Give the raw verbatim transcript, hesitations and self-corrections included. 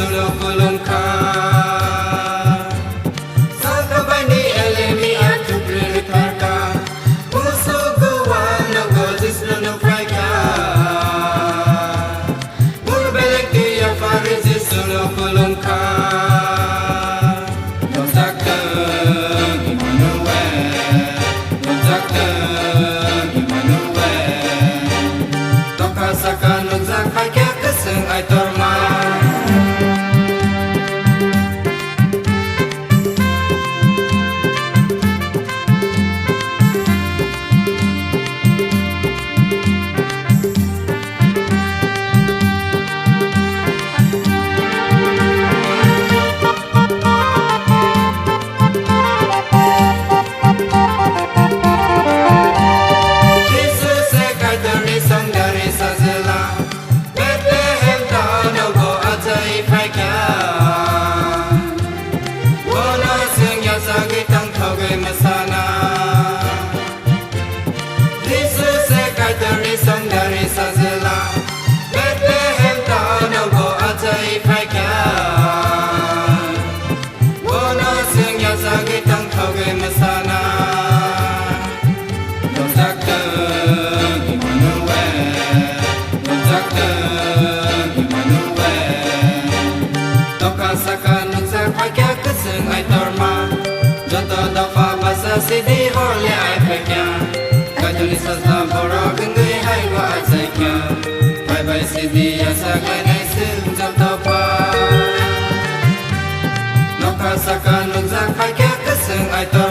Ulo kulum kha. Sakabaini elemi athukri rwkharkha. Musugo wanogo Jisnu nukphaikha. Bul belek twi yaphari Jisuno kulumkha. Nukjaktwng Immanuel, nukjaktwng Immanuel. Tokha saka nukjak phaikha kwchwng Aitorma. Jisu se Kaitorni songdari sajla, Bethlehem town-o bo achai phaikha. Bono chwng yachagwi tongthogwi mwsana. Jisu se Kaitorni songdari sajla, Bethlehem town-o bo achai phaikha. Bono chwng yachagwi tongthogwi mwsana. Nukjaktwng Immanuel, nukjaktwng Immanuel. Tokha saka nukjak phaikha kwchwng Aitorma. Joto dopha basa sidi hole ai phaikha. Kaitorni sajla borok wngwi haibo achaikha. Phaibai sidi yachak lainai chwng joto pha. Nokha saka nukjak phaikha kwchwng Aitor